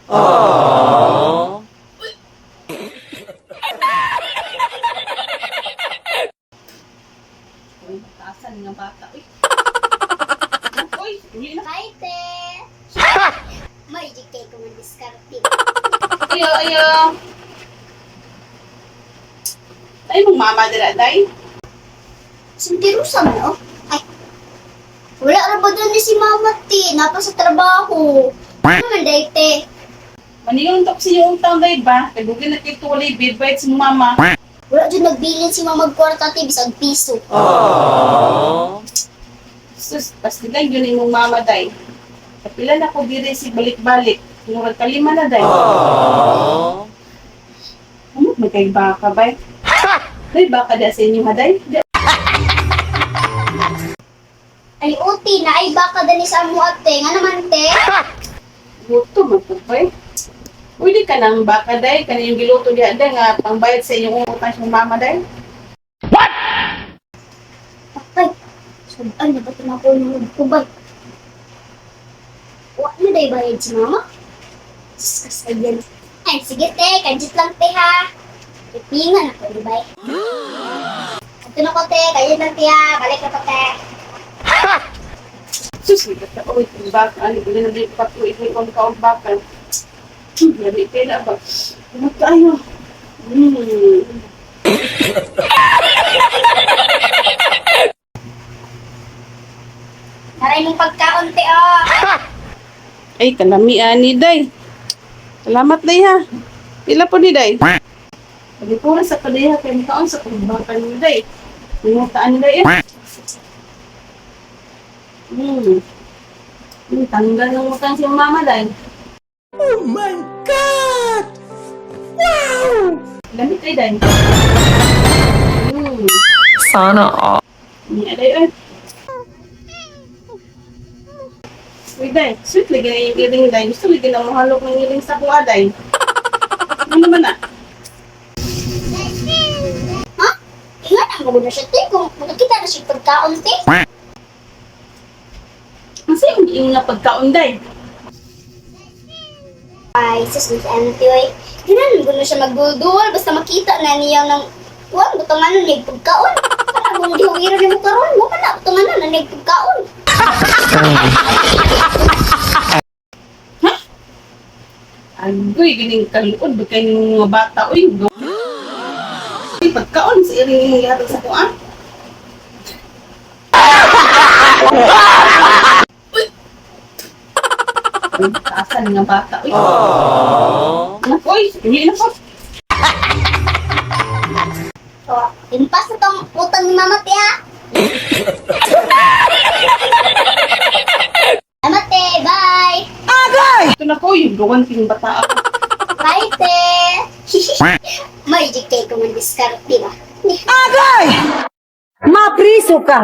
Uy, taasan nga bata. Uy. Uy, uli na. Bye, te. May kay ko man diskarte. Ayo, ayo. Ay, mong mama dira, day. Sintirusa man, oh. Ay, wala ra ba doon ni si mama, te? Napa sa trabaho. Ano man, day, te? Maniyon tok sa iyong utang, day ba? Kagugin na kay tulay, bid bayad sa mong mama. Wala dyan nagbilin si mama magkwarta, te, bisag piso. Sus, pastilan yun imong mama, day. Kapila na ko diri si balik-balik. Murag kalima na, day. Ano, may kay baka, bay? Day, baka da sa inyo, ha, day? Di- Ay, uti na ay baka dani sa amo, ate. Nga naman, te? Guto, magpupay. Uy, di ka nang baka, day. Kani yung giluto diha, day, nga pangbayad sa inyong utang sa mama, day. Patay. Sudan na ba ito na ko nung kubay? Wa na day bayad si mama? Diyos kasayan. Ay, sige te, kanjit lang te ha. Pipingan ako, di ba? Ito na ko te, kanjit lang te ha. Balik na ko te. Sus, may kata, oy, itong baka, ano, uli na di patuloy, ito yung kaong baka. Labi, pela ba? Ano tayo? Hmm. Naray mong pagkaon te oh. Ay, kalami ani, day. Salamat, day, ha. Pila po ni, day? Pagipura sa kadiha, kay makaon sa pagbaka ni, day. Ningutaan ni, day, eh. Hmm. Tanggal ng utang si mama, day. Oh my God! Wow! Lamit, ay, day. Hmm. Sana all. Ni aday, ay. Uy, day. Sweet lagi na yung iring, day. Gusto lagi na mahalok ng iring sa kuha, day. Ano naman, ah? Ha? Ingat ang magulo siya te. Kung makakita na siya pagkaon te. Kasi yung iyong nga pagkaon, day. Ay, sus, mas ano te oy. Ginan mo siya magdulduol basta makita na niya ng kuwan butangan niya pagkaon. Para kung di huwira ni mo karon, mo pa na butangan na niya pagkaon. Agoy, ganing kaluod, ba kayo ng mga bata, uy, uy, pagkaon sa iring imong gihatag sa kuha. Uy! Uy, taasan nga bata, uy. Anak, uy, uli na po. So, impas na tong utang ni Mama te ha. Salamat te, bye. Ito na ko, yung gawan king bata ako. Bye te. May kay ko man diskarte ba. Mapriso ka!